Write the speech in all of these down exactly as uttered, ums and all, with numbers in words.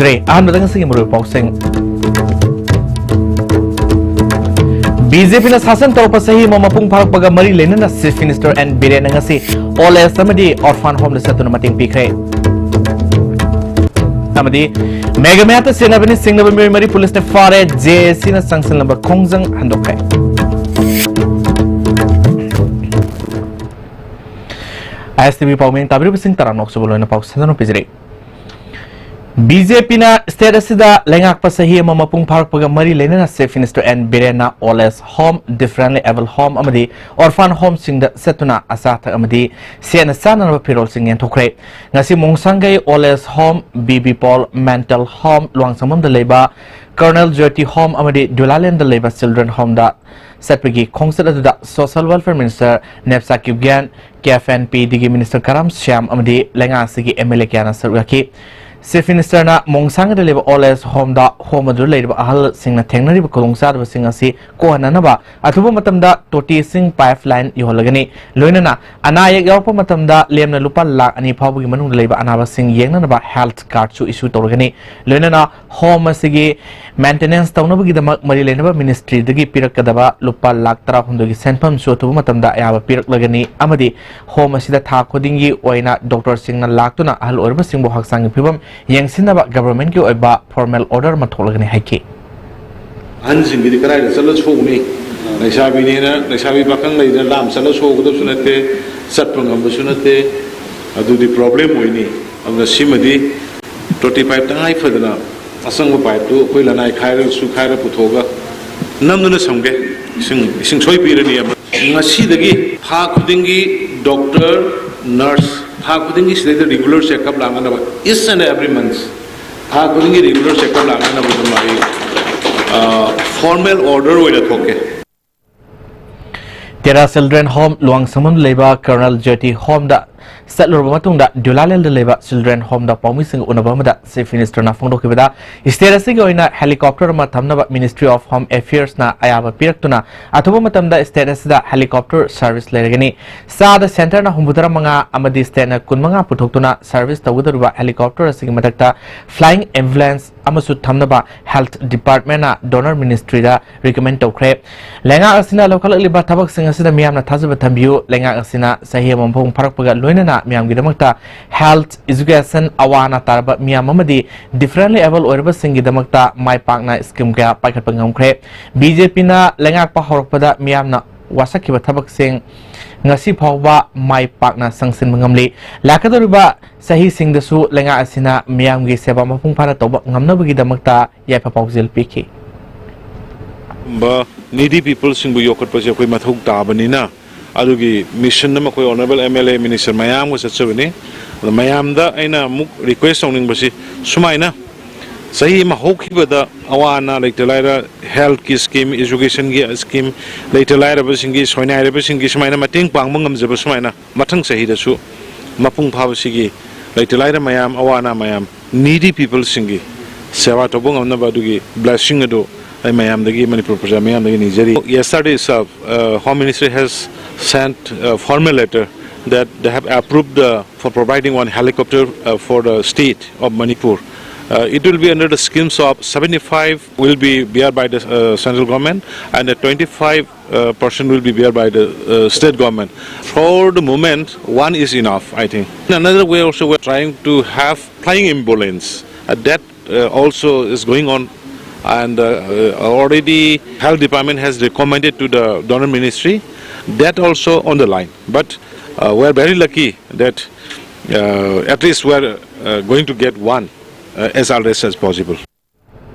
ꯇ꯭ꯔꯦ꯫ ꯑꯍꯥꯟꯕꯗ ꯉꯁꯤꯒꯤ ꯃꯔꯨꯑꯣꯏꯕ ꯄꯥꯎꯁꯤꯡ꯫ ꯕꯤ ꯖꯦ ꯄꯤꯅ ꯁꯥꯁꯟ ꯇꯧꯔꯛꯄ ꯆꯍꯤ ꯑꯃ ꯃꯄꯨꯡ ꯐꯥꯔꯛꯄꯒ ꯃꯔꯤ ꯂꯩꯅꯅ Chief Minister N ꯕꯤꯔꯦꯟꯅ ꯉꯁꯤ old age ꯑꯃꯗꯤ orphan homeꯗ ꯆꯠꯇꯨꯅ ꯃꯇꯦꯡ ꯄꯤꯈ꯭ꯔꯦ꯫ ꯑꯃꯗꯤ ꯃꯦꯘꯥꯂꯌꯥꯗ ꯆꯦꯟꯅꯕꯅꯤ ꯆꯤꯡꯅꯕ ꯃꯤꯑꯣꯏ ꯃꯔꯤ ꯄꯨꯂꯤꯁꯅ ꯐꯥꯔꯦ, ꯖꯦ ꯑꯦ ꯁꯤꯅ ꯆꯪꯁꯤꯜꯂꯝꯕ ꯈꯣꯡꯖꯪ ꯍꯟꯗꯣꯛꯈ꯭ꯔꯦ꯫ ꯑꯥꯏ ꯑꯦꯁ ꯇꯤ ꯚꯤ ꯄꯥꯎꯃꯤ ꯇꯥꯕꯤꯔꯤꯕꯁꯤꯡ ꯇꯔꯥꯝꯅ ꯑꯣꯛꯆꯕ ꯂꯣꯏꯅ ꯄꯥꯎ ꯁꯟꯗꯣꯛꯅ ꯄꯤꯖꯔꯤ꯫ ꯕꯤ ꯖꯦ ꯄꯤꯅ state ꯑꯁꯤꯗ ꯂꯩꯉꯥꯛꯄ ꯆꯍꯤ ꯑꯃ ꯃꯄꯨꯡ ꯐꯥꯔꯛꯄꯒ ꯃꯔꯤ ꯂꯩꯅꯅ Chief Minister N ꯕꯤꯔꯦꯟꯅ old age home, differently abled home ꯑꯃꯗꯤ orphan homeꯁꯤꯡꯗ ꯆꯠꯇꯨꯅ ꯑꯆꯥ ꯑꯊꯛ ꯑꯃꯗꯤ ꯁꯦꯠꯅ ꯆꯥꯅꯅꯕ ꯐꯤꯔꯣꯜꯁꯤꯡ ꯌꯦꯟꯊꯣꯛꯈ꯭ꯔꯦ꯫ ꯉꯁꯤ Mongsangei old age home, B B Paul mental home, ꯂꯨꯋꯥꯡꯁꯪꯕꯝꯗ ꯂꯩꯕ Colonel Jyoti home ꯑꯃꯗꯤ ꯗꯨꯂꯥꯂꯦꯟꯗ ꯂꯩꯕ Children homeꯗ ꯆꯠꯄꯒꯤ ꯈꯣꯡꯆꯠ ꯑꯗꯨꯗ Social Welfare Minister ꯅꯦꯞꯆꯥ ꯀꯤꯞꯒꯦꯟ, ꯀꯦ ꯑꯦꯐ ꯑꯦꯟ ꯄꯤ ꯗꯤꯒꯤ Minister ꯀꯔꯥꯝ ꯁ꯭ꯌꯥꯝ ꯑꯃꯗꯤ ꯂꯩꯉꯥꯛ ꯑꯁꯤꯒꯤ ꯑꯦꯝ ꯑꯦꯜ ꯑꯦ ꯀꯌꯥꯅ ꯁꯔꯨꯛ ꯌꯥꯈꯤ꯫ Chief Ministerꯅ ꯃꯣꯡꯁꯥꯡꯒꯗ ꯂꯩꯕ old age homeꯗ home ꯑꯗꯨꯗ ꯂꯩꯔꯤꯕ ꯑꯍꯜꯁꯤꯡꯅ ꯊꯦꯡꯅꯔꯤꯕ ꯈꯨꯗꯣꯡꯆꯥꯗꯕꯁꯤꯡ ꯑꯁꯤ ꯀꯣꯛꯍꯟꯅꯅꯕ ꯑꯊꯨꯕ ꯃꯇꯝꯗ ꯇꯣꯇꯤ ꯏꯁꯤꯡ pipeline ꯌꯧꯍꯜꯂꯒꯅꯤ꯫ ꯂꯣꯏꯅꯅ ꯑꯅꯥ ꯑꯌꯦꯛ ꯌꯥꯎꯔꯛꯄ ꯃꯇꯝꯗ ꯂꯦꯝꯅ ꯂꯨꯄꯥ ꯂꯥꯈ ꯑꯅꯤ ꯐꯥꯎꯕꯒꯤ ꯃꯅꯨꯡꯗ ꯂꯩꯕ ꯑꯅꯥꯕꯁꯤꯡ ꯌꯦꯡꯅꯅꯕ health cardꯁꯨ issue ꯇꯧꯔꯒꯅꯤ꯫ ꯂꯣꯏꯅꯅ home ꯑꯁꯤꯒꯤ maintenance ꯇꯧꯅꯕꯒꯤꯗꯃꯛ ꯃꯔꯤ ꯂꯩꯅꯕ ministryꯗꯒꯤ ꯄꯤꯔꯛꯀꯗꯕ ꯂꯨꯄꯥ ꯂꯥꯈ ꯇꯔꯥꯍꯨꯝꯗꯣꯏꯒꯤ ꯁꯦꯟꯐꯝꯁꯨ ꯑꯊꯨꯕ ꯃꯇꯝꯗ ꯑꯌꯥꯕ ꯄꯤꯔꯛꯂꯒꯅꯤ ꯑꯃꯗꯤ home ꯑꯁꯤꯗ ꯊꯥ ꯈꯨꯗꯤꯡꯒꯤ ꯑꯣꯏꯅ doctorꯁꯤꯡꯅ ꯂꯥꯛꯇꯨꯅ ꯑꯍꯜ ꯑꯣꯏꯔꯕꯁꯤꯡꯕꯨ ꯍꯛꯆꯥꯡꯒꯤ ꯐꯤꯕꯝ ꯌꯦꯡꯁꯤꯟꯅꯕ governmentꯀꯤ ꯑꯣꯏꯕ formal order ꯑꯃ ꯊꯣꯛꯂꯒꯅꯤ ꯍꯥꯏꯈꯤ꯫ ꯑꯍꯟꯁꯤꯡꯒꯤꯗꯤ ꯀꯗꯥꯏꯗ ꯆꯠꯂ ꯁꯣꯛꯎꯅꯤ? ꯂꯩꯁꯥꯕꯤꯅꯦꯅ, ꯂꯩꯁꯥꯕꯤ ꯄꯥꯈꯪ ꯂꯩꯗꯅ ꯂꯥꯝ ꯆꯠꯂ ꯁꯣꯛꯀꯗꯕꯁꯨ ꯅꯠꯇꯦ, ꯆꯠꯄ ꯉꯝꯕꯁꯨ ꯅꯠꯇꯦ, ꯑꯗꯨꯗꯤ problem ꯑꯣꯏꯅꯤ꯫ ꯑꯗꯨꯅ ꯁꯤꯃꯗꯤ ꯇꯣꯇꯤ pipe ꯇꯉꯥꯏ ꯐꯗꯅ ꯑꯁꯪꯕ pipeꯇꯨ ꯑꯩꯈꯣꯏ ꯂꯅꯥꯏ ꯈꯥꯏꯔꯒꯁꯨ ꯈꯥꯏꯔ ꯄꯨꯊꯣꯛꯑꯒ ꯅꯝꯗꯨꯅ ꯁꯝꯒꯦ, ꯏꯁꯤꯡ, ꯏꯁꯤꯡ ꯁꯣꯏ ꯄꯤꯔꯅꯤ꯫ ꯉꯁꯤꯗꯒꯤ ꯊꯥ ꯈꯨꯗꯤꯡꯒꯤ doctor, nurse, ꯊꯥ ꯈꯨꯗꯤꯡꯒꯤ ꯁꯤꯗꯩꯗ regular checkup ꯂꯥꯛꯅꯅꯕ, each and every month, ꯊꯥ ꯈꯨꯗꯤꯡꯒꯤ regular checkup ꯂꯥꯛꯅꯅꯕꯗꯨꯃ ꯑꯩ, ꯑ, formal order ꯑꯣꯏꯅ ꯊꯣꯛꯀꯦ꯫ Terra Children Home, ꯂꯨꯋꯥꯡꯁꯪꯕꯝꯗ ꯂꯩꯕ Colonel Jyoti Homeꯗ ꯆꯠꯂꯨꯔꯕ ꯃꯇꯨꯡꯗ ꯗꯨꯂꯥꯂꯦꯜꯗ ꯂꯩꯕ ꯆꯤꯜꯗ꯭ꯔꯦꯟ ꯍꯣꯝꯗ ꯄꯥꯎꯃꯤꯁꯤꯡꯒ ꯎꯅꯕ ꯑꯃꯗ ꯆꯤꯐ ꯃꯤꯅꯤꯁꯇꯔꯅ ꯐꯣꯡꯗꯣꯛꯈꯤꯕꯗ, ꯁ꯭ꯇꯦꯠ ꯑꯁꯤꯒꯤ ꯑꯣꯏꯅ ꯍꯦꯂꯤꯀꯣꯞꯇꯔ ꯑꯃ ꯊꯝꯅꯕ ꯃꯤꯅꯤꯁꯇ꯭ꯔꯤ ꯑꯣꯐ ꯍꯣꯝ ꯑꯦꯐꯤꯌꯔꯁꯅ ꯑꯌꯥꯕ ꯄꯤꯔꯛꯇꯨꯅ ꯑꯊꯨꯕ ꯃꯇꯝꯗ ꯁ꯭ꯇꯦꯠ ꯑꯁꯤꯗ ꯍꯦꯂꯤꯀꯣꯞꯇꯔ ꯁꯔꯚꯤꯁ ꯂꯩꯔꯒꯅꯤ꯫ ꯆꯥꯗ ꯁꯦꯟꯇꯔꯅ ꯍꯨꯝꯐꯨꯇꯔꯥ ꯃꯉꯥ ꯑꯃꯗꯤ ꯁ꯭ꯇꯦꯠꯅ ꯀꯨꯟꯃꯉꯥ ꯄꯨꯊꯣꯛꯇꯨꯅ ꯁꯔꯚꯤꯁ ꯇꯧꯒꯗꯧꯔꯤꯕ ꯍꯦꯂꯤꯀꯣꯞꯇꯔ ꯑꯁꯤꯒꯤ ꯃꯊꯛꯇ ꯐ꯭ꯂꯥꯏꯌꯤꯡ ꯑꯦꯝꯕꯨꯂꯦꯟꯁ ꯑꯃꯁꯨ ꯊꯝꯅꯕ ꯍꯦꯜꯊ ꯗꯤꯄꯥꯔꯠꯃꯦꯟꯅ ꯗꯣꯅꯔ ꯃꯤꯅꯤꯁꯇ꯭ꯔꯤꯗ ꯔꯤꯀꯃꯦꯟ ꯇꯧꯈ꯭ꯔꯦ꯫ ꯂꯩꯉꯥꯛ ꯑꯁꯤꯅ ꯂꯧꯈꯠꯂꯛꯂꯤꯕ ꯊꯕꯛꯁꯤꯡ ꯑꯁꯤꯗ ꯃꯤꯌꯥꯝꯅ ꯊꯥꯖꯕ ꯊꯝꯕꯤꯌꯨ꯫ ꯂꯩꯉꯥꯛ ꯑꯁꯤꯅ ꯆꯍꯤ ꯑꯃ ꯃꯄꯨꯡ ꯐꯥꯔꯛꯄꯒ ꯂꯣꯏꯅꯅ ꯃꯤꯌꯥꯝꯒꯤꯗꯃꯛꯇ ꯍꯦꯜꯊ, ꯏꯖꯨꯀꯦꯁꯟ, ꯑꯋꯥ ꯑꯅꯥ ꯇꯥꯔꯕ ꯃꯤꯌꯥꯝ ꯑꯃꯗꯤ ꯗꯤꯐꯔꯦꯟꯂꯤ ꯑꯦꯕꯜ ꯑꯣꯏꯔꯕꯁꯤꯡꯒꯤꯗꯃꯛꯇ ꯃꯥꯏ ꯄꯥꯛꯅ ꯁ꯭ꯀꯤꯝ ꯀꯌꯥ ꯄꯥꯏꯈꯠꯄ ꯉꯝꯈ꯭ꯔꯦ꯫ ꯕꯤ ꯖꯦ ꯄꯤꯅ ꯂꯩꯉꯥꯛꯄ ꯍꯧꯔꯛꯄꯗ ꯃꯤꯌꯥꯝꯅ ꯋꯥꯁꯛꯈꯤꯕ ꯊꯕꯛꯁꯤꯡ ꯉꯁꯤ ꯐꯥꯎꯕ ꯃꯥꯏ ꯄꯥꯛꯅ ꯆꯪꯁꯤꯟꯕ ꯉꯝꯂꯤ꯫ ꯂꯥꯛꯀꯗꯧꯔꯤꯕ ꯆꯍꯤꯁꯤꯡꯗꯁꯨ ꯂꯩꯉꯥꯛ ꯑꯁꯤꯅ ꯃꯤꯌꯥꯝꯒꯤ ꯁꯦꯕꯥ ꯃꯄꯨꯡ ꯐꯥꯅ ꯇꯧꯕ ꯉꯝꯅꯕꯒꯤꯗꯃꯛꯇ ꯌꯥꯏꯐ ꯄꯥꯎꯖꯦꯜ ꯄꯤꯈꯤ꯫ ꯕ ꯅꯤꯗꯤ ꯄꯤꯄꯜꯁꯤꯡꯕꯨ ꯌꯣꯛꯈꯠꯄꯁꯦ ꯑꯩꯈꯣꯏ ꯃꯊꯧ ꯇꯥꯕꯅꯤꯅ, ꯑꯗꯨꯒꯤ ꯃꯤꯁꯟ ꯑꯃ ꯑꯩꯈꯣꯏ honourable M L A, minister ꯃꯌꯥꯝꯒ ꯆꯠꯆꯕꯅꯤ꯫ ꯑꯗꯣ ꯃꯌꯥꯝꯗ ꯑꯩꯅ ꯑꯃꯨꯛ ꯔꯤꯀ꯭ꯋꯦꯁ ꯇꯧꯅꯤꯡꯕꯁꯤ ꯁꯨꯃꯥꯏꯅ, ꯆꯍꯤ ꯑꯃ ꯍꯧꯈꯤꯕꯗ ꯑꯋꯥ ꯑꯅꯥ ꯂꯩꯇ ꯂꯥꯏꯔ, ꯍꯦꯜꯊꯀꯤ ꯁ꯭ꯀꯤꯝ, ꯏꯖꯨꯀꯦꯁꯟꯒꯤ ꯁ꯭ꯀꯤꯝ, ꯂꯩꯇ ꯂꯥꯏꯔꯕꯁꯤꯡꯒꯤ, ꯁꯣꯏꯅꯥꯏꯔꯕꯁꯤꯡꯒꯤ ꯁꯨꯃꯥꯏꯅ ꯃꯇꯦꯡ ꯄꯥꯡꯕ ꯉꯝꯖꯕ ꯁꯨꯃꯥꯏꯅ ꯃꯊꯪ ꯆꯍꯤꯗꯁꯨ ꯃꯄꯨꯡ ꯐꯥꯕꯁꯤꯒꯤ ꯂꯩꯇ ꯂꯥꯏꯔ ꯃꯌꯥꯝ, ꯑꯋꯥ ꯑꯅꯥ ꯃꯌꯥꯝ, ꯅꯤꯗꯤ ꯄꯤꯄꯜꯁꯤꯡꯒꯤ ꯁꯦꯕꯥ ꯇꯧꯕ ꯉꯝꯅꯕ ꯑꯗꯨꯒꯤ ꯕ꯭ꯂꯦꯁꯤꯡ ꯑꯗꯨ ꯑꯩ ꯃꯌꯥꯝꯗꯒꯤ, ꯃꯅꯤꯄꯨꯔ ꯄ꯭ꯔꯖꯥ ꯃꯌꯥꯝꯗꯒꯤ ꯅꯤꯖꯔꯤ꯫ Yesterday itself, uh, Home Ministry has sent a formal letter that they have approved the, for providing one helicopter, uh, for the state of Manipur. Uh, it will be under the schemes of seventy-five will be bear by the, uh, central government, and the twenty-five, uh, percent will be bear by the, uh, state government. For the moment, one is enough, I think. In another way also, we're trying to have flying ambulance. Uh, that, uh, also is going on, and, uh, uh, already health department has recommended to the donor ministry. That also on the line. But, uh, we're very lucky that, uh, at least we're, uh, going to get one, uh, as early as possible.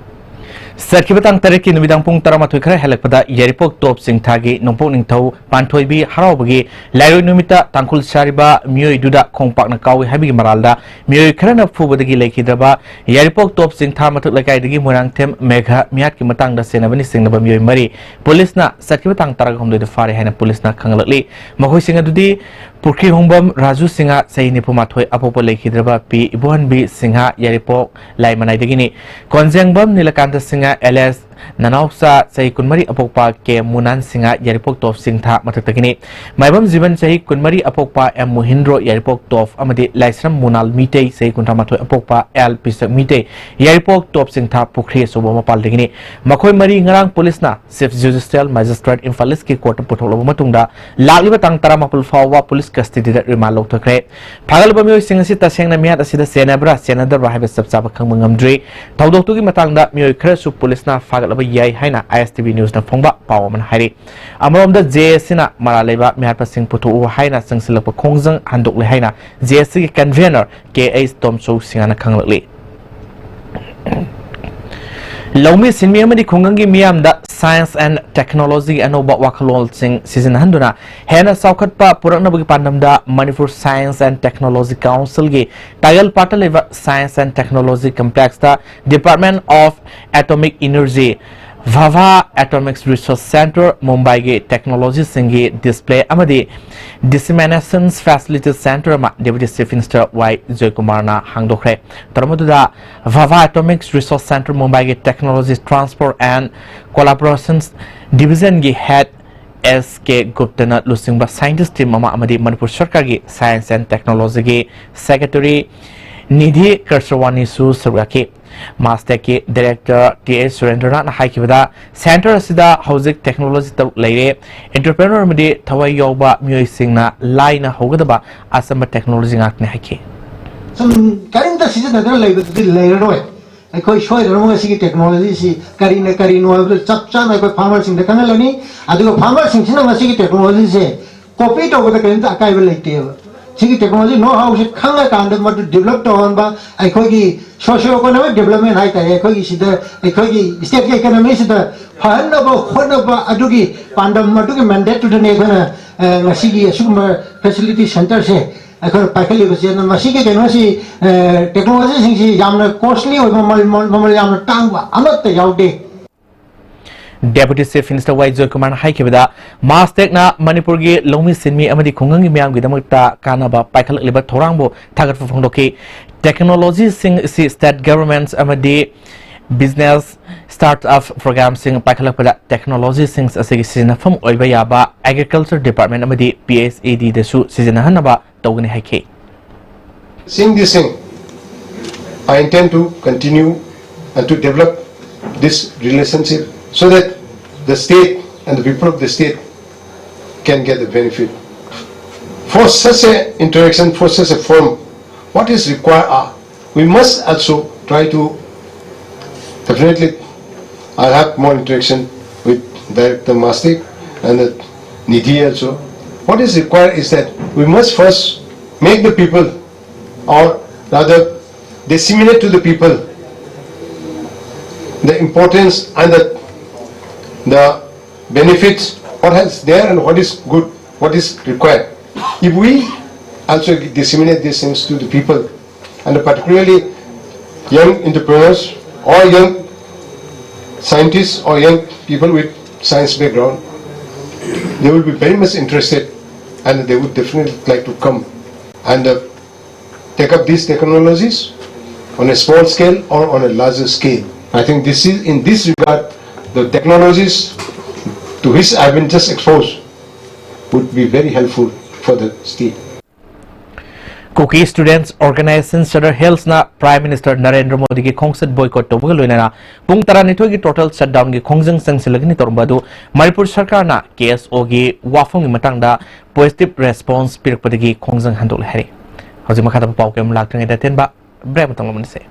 ꯆꯠꯈꯤꯕ ꯇꯥꯡ ꯇꯔꯦꯠꯀꯤ ꯅꯨꯃꯤꯗꯥꯡ ꯄꯨꯡ ꯇꯔꯥꯃꯥꯊꯣꯏ ꯈꯔ ꯍꯦꯜꯂꯛꯄꯗ ꯌꯥꯏꯔꯤꯄꯣꯛ ꯇꯣꯞ ꯆꯤꯡꯊꯥꯒꯤ ꯅꯣꯡꯄꯣꯛ ꯅꯤꯡꯊꯧ ꯄꯥꯟꯊꯣꯏꯕꯤ ꯍꯔꯥꯎꯕꯒꯤ ꯂꯥꯏꯔꯣꯏ ꯅꯨꯃꯤꯠꯇ ꯇꯥꯡꯈꯨꯜ ꯁꯥꯔꯤꯕ ꯃꯤꯑꯣꯏꯗꯨꯗ ꯈꯣꯡꯄꯥꯛꯅ ꯀꯥꯎꯏ ꯍꯥꯏꯕꯒꯤ ꯃꯔꯥꯜꯗ ꯃꯤꯑꯣꯏ ꯈꯔꯅ ꯐꯨꯕꯗꯒꯤ ꯂꯩꯈꯤꯗ꯭ꯔꯕ ꯌꯥꯏꯔꯤꯄꯣꯛ ꯇꯣꯞ ꯆꯤꯡꯊꯥ ꯃꯊꯛ ꯂꯩꯀꯥꯏꯗꯒꯤ ꯃꯣꯏꯔꯥꯡꯊꯦꯝ ꯃꯦꯘ ꯃꯤꯌꯥꯠꯀꯤ ꯃꯇꯥꯡꯗ ꯆꯦꯟꯅꯕꯅ ꯆꯤꯡꯅꯕ ꯃꯤꯑꯣꯏ ꯃꯔꯤ ꯄꯨꯂꯤꯁꯅ ꯆꯠꯈꯤꯕ ꯇꯥꯡ ꯇꯔꯥꯍꯨꯝꯗꯣꯏꯗ ꯐꯥꯔꯦ ꯍꯥꯏꯅ ꯄꯨꯂꯤꯁꯅ ꯈꯪꯂꯛꯂꯤ꯫ ꯃꯈꯣꯏꯁꯤꯡ ꯑꯗꯨꯗꯤ ꯄꯨꯈ꯭ꯔꯤꯍꯣꯡꯕꯝ ꯔꯥꯖꯨ ꯁꯤꯡꯍ, ꯆꯍꯤ ꯅꯤꯐꯨ ꯃꯥꯊꯣꯏ, ꯑꯄꯣꯛꯄ ꯂꯩꯈꯤꯗ꯭ꯔꯕ ꯄꯤ ꯏꯕꯣꯍꯟꯕꯤ ꯁꯤꯡꯍ, ꯌꯥꯏꯔꯤꯄꯣꯛ ꯂꯥꯏꯃꯅꯥꯏꯗꯒꯤꯅꯤ꯫ ꯀꯣꯟꯖꯦꯡꯕꯝ ꯅꯤꯂꯀꯥꯟꯇ ꯁꯤꯡꯍ alias ꯅꯅꯥꯎꯆꯥ, ꯆꯍꯤ ꯀꯨꯟꯃꯔꯤ, ꯑꯄꯣꯛꯄ ꯀꯦ ꯃꯨꯅꯥꯟ ꯁꯤꯡꯍ, ꯌꯥꯏꯔꯤꯄꯣꯛ ꯇꯣꯞ ꯆꯤꯡꯊꯥ ꯃꯊꯛꯇꯒꯤꯅꯤ꯫ ꯃꯥꯏꯕꯝ ꯖꯤꯕꯟ, ꯆꯍꯤ ꯀꯨꯟꯃꯔꯤ, ꯑꯄꯣꯛꯄ ꯑꯦꯝ ꯃꯨꯍꯤꯟꯗ꯭ꯔꯣ, ꯌꯥꯏꯔꯤꯄꯣꯛ ꯇꯣꯞ ꯑꯃꯗꯤ ꯂꯥꯏꯁ꯭ꯔꯝ ꯃꯨꯅꯥꯜ ꯃꯤꯇꯩ, ꯆꯍꯤ ꯀꯨꯟꯊ꯭ꯔꯥ ꯃꯥꯊꯣꯏ, ꯑꯄꯣꯛꯄ ꯑꯦꯜ ꯄꯤꯁꯛ ꯃꯤꯇꯩ, ꯌꯥꯏꯔꯤꯄꯣꯛ ꯇꯣꯞ ꯆꯤꯡꯊꯥ ꯄꯨꯈ꯭ꯔꯤ ꯑꯆꯧꯕ ꯃꯄꯥꯜꯗꯒꯤꯅꯤ꯫ ꯃꯈꯣꯏ ꯃꯔꯤ ꯉꯔꯥꯡ ꯄꯨꯂꯤꯁꯅ Chief Judicial Magistrate Imphal East ꯀꯤ ꯀꯣꯔꯠꯇ ꯄꯨꯊꯣꯛꯂꯕ ꯃꯇꯨꯡꯗ ꯂꯥꯛꯂꯤꯕ ꯇꯥꯡ ꯇꯔꯥꯃꯥꯄꯜ ꯐꯥꯎꯕ ꯄꯨꯂꯤꯁ ꯀꯁꯇꯗꯤꯗ ꯔꯤꯃꯥꯟ ꯂꯧꯊꯈ꯭ꯔꯦ꯫ ꯐꯥꯒꯠꯂꯕ ꯃꯤꯑꯣꯏꯁꯤꯡ ꯑꯁꯤ ꯇꯁꯦꯡꯅ ꯃꯤꯍꯥꯠ ꯑꯁꯤꯗ ꯆꯦꯟꯅꯕ꯭ꯔꯥ, ꯆꯦꯟꯅꯗꯕ꯭ꯔꯥ ꯍꯥꯏꯕ ꯆꯞ ꯆꯥꯕ ꯈꯪꯕ ꯉꯝꯗ꯭ꯔꯤ꯫ ꯊꯧꯗꯣꯛꯇꯨꯒꯤ ꯃꯇꯥꯡꯗ ꯃꯤꯑꯣꯏ ꯈꯔꯁꯨ ꯄꯨꯂꯤꯁꯅ ꯐꯥꯒꯠꯂꯕ ꯌꯥꯏ ꯍꯥꯏꯅ ꯑꯥꯏ ꯑꯦꯁ ꯇꯤ ꯚꯤ ꯅ꯭ꯌꯨꯁꯅ ꯐꯣꯡꯕ ꯄꯥꯎ ꯑꯃꯅ ꯍꯥꯏꯔꯤ꯫ ꯑꯃꯔꯣꯝꯗ, ꯖꯦ ꯑꯦ ꯁꯤꯅ ꯃꯔꯥꯜ ꯂꯩꯕ ꯃꯤꯍꯥꯠꯄꯁꯤꯡ ꯄꯨꯊꯣꯛꯎ ꯍꯥꯏꯅ ꯆꯪꯁꯤꯜꯂꯛꯄ ꯈꯣꯡꯖꯪ ꯍꯟꯗꯣꯛꯂꯦ ꯍꯥꯏꯅ ꯖꯦ ꯑꯦ ꯁꯤꯒꯤ convener ꯀꯦ ꯑꯩꯆ ꯇꯣꯝꯆꯧ ꯁꯤꯡꯍꯅ ꯈꯪꯂꯛꯂꯤ꯫ ꯂꯧꯃꯤ, ꯁꯤꯟꯃꯤ ꯑꯃꯗꯤ ꯈꯨꯡꯒꯪꯒꯤ ꯃꯤꯌꯥꯝꯗ science and technology ꯒꯤ ꯑꯅꯧꯕ ꯋꯥꯈꯜꯂꯣꯟꯁꯤꯡ ꯁꯤꯖꯤꯟꯅꯍꯟꯗꯨꯅ ꯍꯦꯟꯅ ꯆꯥꯎꯈꯠꯄ ꯄꯨꯔꯛꯅꯕꯒꯤ ꯄꯥꯟꯗꯝꯗ Manipur Science and Technology Council ꯒꯤ ꯇꯥꯌꯦꯜꯄꯥꯠꯇ ꯂꯩꯕ Science and Technology Complex ꯇ Department of Atomic Energy, Bhabha Atomic Research Centre ꯃꯨꯝꯕꯥꯏꯒꯤ technology ꯁꯤꯡꯒꯤ display ꯑꯃꯗꯤ dissemination facility centre ꯑꯃ Deputy Chief Minister ꯋꯥꯏ ꯖꯣꯏꯀꯨꯃꯥꯔꯅ ꯍꯥꯡꯗꯣꯛꯈ꯭ꯔꯦ꯫ ꯊꯧꯔꯝ ꯑꯗꯨꯗ ꯚꯥꯚꯥ Atomic Research Centre ꯃꯨꯝꯕꯥꯏꯒꯤ Technology Transfer and Collaborations Division ꯒꯤ head ꯑꯦꯁ ꯀꯦ ꯒꯨꯞꯇꯅ ꯂꯨꯆꯤꯡꯕ scientist team ꯑꯃ ꯑꯃꯗꯤ ꯃꯅꯤꯄꯨꯔ ꯁꯔꯀꯥꯔꯒꯤ Science and Technology ꯒꯤ Secretary ꯅꯤꯙꯤ ꯀꯔꯁꯋꯥꯅꯤꯁꯨ ꯁꯔꯨꯛ ꯌꯥꯈꯤ꯫ ꯃꯥꯁꯇꯦꯛꯀꯤ director ꯇꯤ ꯑꯦꯁ ꯁꯨꯔꯦꯟꯗ꯭ꯔꯅꯥꯊꯅ ꯍꯥꯏꯈꯤꯕꯗ, centre ꯑꯁꯤꯗ ꯍꯧꯖꯤꯛ technology ꯇꯔꯨꯛ ꯂꯩꯔꯦ꯫ Entrepreneur ꯑꯃꯗꯤ ꯊꯋꯥꯏ ꯌꯥꯎꯕ ꯃꯤꯑꯣꯏꯁꯤꯡꯅ ꯂꯥꯏꯅ ꯍꯧꯒꯗꯕ ꯑꯆꯝꯕ technology ꯉꯥꯛꯇꯅꯤ ꯍꯥꯏꯈꯤ꯫ ꯁꯨꯝ ꯀꯔꯤꯝꯇ ꯁꯤꯖꯤꯟꯅꯗꯅ ꯂꯩꯕꯗꯨꯗꯤ ꯂꯩꯔꯔꯣꯏ꯫ ꯑꯩꯈꯣꯏ ꯁꯣꯏꯗꯅꯃꯛ ꯃꯁꯤꯒꯤ technology ꯁꯤ ꯀꯔꯤꯅ ꯀꯔꯤꯅꯣ ꯍꯥꯏꯕꯗꯨ ꯆꯞ ꯆꯥꯅ ꯑꯩꯈꯣꯏ farmer ꯁꯤꯡꯗ ꯈꯪꯍꯜꯂꯅꯤ꯫ ꯑꯗꯨꯒ farmer ꯁꯤꯡꯁꯤꯅ ꯃꯁꯤꯒꯤ technology ꯁꯦ copy ꯇꯧꯕꯗ ꯀꯔꯤꯝꯇ ꯑꯀꯥꯏꯕ ꯂꯩꯇꯦꯕ꯫ ꯁꯤꯒꯤ technology know how ꯁꯤ ꯈꯪꯉꯀꯥꯟꯗ ꯃꯗꯨ develop ꯇꯧꯍꯟꯕ, ꯑꯩꯈꯣꯏꯒꯤ socio economic development ꯍꯥꯏꯇꯥꯔꯦ, ꯑꯩꯈꯣꯏꯒꯤ ꯁꯤꯗ, ꯑꯩꯈꯣꯏꯒꯤ state ꯀꯤ economy ꯁꯤꯗ ꯐꯍꯟꯅꯕ ꯍꯣꯠꯅꯕ, ꯑꯗꯨꯒꯤ ꯄꯥꯟꯗꯝ, ꯑꯗꯨꯒꯤ mandate ꯇꯨꯗꯅꯤ ꯑꯩꯈꯣꯏꯅ, ꯑ, ꯉꯁꯤꯒꯤ ꯑꯁꯤꯒꯨꯝꯕ facility centre ꯁꯦ ꯑꯩꯈꯣꯏꯅ ꯄꯥꯏꯈꯠꯂꯤꯕꯁꯦ꯫ ꯑꯗꯨꯅ ꯃꯁꯤꯒꯤ ꯀꯩꯅꯣꯁꯤ, ꯑ, technology ꯁꯤꯡꯁꯤ ꯌꯥꯝꯅ costly ꯑꯣꯏꯕ, ꯃꯃꯜ, ꯃꯃꯜ ꯌꯥꯝꯅ ꯇꯥꯡꯕ ꯑꯃꯠꯇ ꯌꯥꯎꯗꯦ꯫ Deputy Chief Minister ꯋꯥꯏ ꯖꯣꯏꯀꯨꯃꯥꯔꯅ ꯍꯥꯏꯈꯤꯕꯗ, ꯃꯥꯁꯇꯦꯛꯅ ꯃꯅꯤꯄꯨꯔꯒꯤ ꯂꯧꯃꯤ ꯁꯤꯟꯃꯤ ꯑꯃꯗꯤ ꯈꯨꯡꯒꯪꯒꯤ ꯃꯤꯌꯥꯝꯒꯤꯗꯃꯛꯇ ꯀꯥꯟꯅꯕ ꯄꯥꯏꯈꯠꯂꯛꯂꯤꯕ ꯊꯧꯔꯥꯡꯕꯨ ꯊꯥꯒꯠꯄ ꯐꯣꯡꯗꯣꯛꯈꯤ꯫ ꯇꯦꯛꯅꯣꯂꯣꯖꯤꯁꯤꯡ ꯑꯁꯤ state governments ꯑꯃꯗꯤ business startup programꯁꯤꯡ ꯄꯥꯏꯈꯠꯂꯛꯄꯗ ꯇꯦꯛꯅꯣꯂꯣꯖꯤꯁꯤꯡ ꯑꯁꯤꯒꯤ ꯁꯤꯖꯤꯟꯅꯐꯝ ꯑꯣꯏꯕ ꯌꯥꯕ Agriculture Department ꯑꯃꯗꯤ P H E Dꯗꯁꯨ ꯁꯤꯖꯤꯟꯅꯍꯟꯅꯕ ꯇꯧꯒꯅꯤ ꯍꯥꯏꯈꯤ꯫ Seeing this thing, I intend to continue and to develop this relationship so that the state and the people of the state can get the benefit. For such a interaction, for such a forum, what is required are, we must also try to, definitely, I'll have more interaction with Director Mastic and the Nidhi also. What is required is that we must first make the people, or rather disseminate to the people, the importance and the, the benefits, what is there and what is good, what is required. If we also disseminate these things to the people, and particularly young entrepreneurs or young scientists or young people with science background, they will be very much interested and they would definitely like to come and uh, take up these technologies on a small scale or on a larger scale. I think this is, in this regard, the technologies to which I've been just exposed would be very helpful for the state. Kuki Students Organization Sadar Hillsꯅ Prime Minister Narendra ꯃꯣꯗꯤꯒꯤ ꯈꯣꯡꯆꯠ boycott ꯇꯧꯕꯒ ꯂꯣꯏꯅꯅ ꯄꯨꯡ ꯇꯔꯥꯅꯤꯊꯣꯏꯒꯤ total shutdownꯒꯤ ꯈꯣꯡꯖꯪ ꯆꯪꯁꯤꯜꯂꯒꯅꯤ ꯇꯧꯔꯝꯕ ꯑꯗꯨ ꯃꯅꯤꯄꯨꯔ ꯁꯔꯀꯥꯔꯅ K S Oꯒꯤ ꯋꯥꯐꯝꯒꯤ ꯃꯇꯥꯡꯗ positive response ꯄꯤꯔꯛꯄꯗꯒꯤ ꯈꯣꯡꯖꯪ ꯍꯟꯗꯣꯛꯂꯦ ꯍꯥꯏꯔꯤ꯫ ꯍꯧꯖꯤꯛ ꯃꯈꯥ ꯇꯥꯕ ꯄꯥꯎ ꯀꯌꯥ ꯑꯃ ꯂꯥꯛꯇ꯭ꯔꯤꯉꯩꯗ ꯑꯇꯦꯟꯕ break ꯑꯃꯇꯪ ꯂꯧꯃꯤꯟꯅꯁꯦ꯫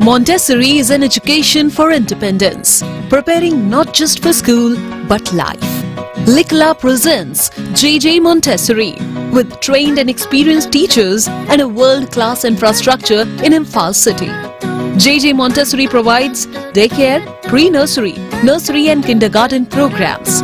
Montessori is an education for independence, preparing not just for school, but life. Likla presents J J Montessori, with trained and experienced teachers and a world-class infrastructure in Imphal city. J J Montessori provides daycare, pre-nursery, nursery and kindergarten programs.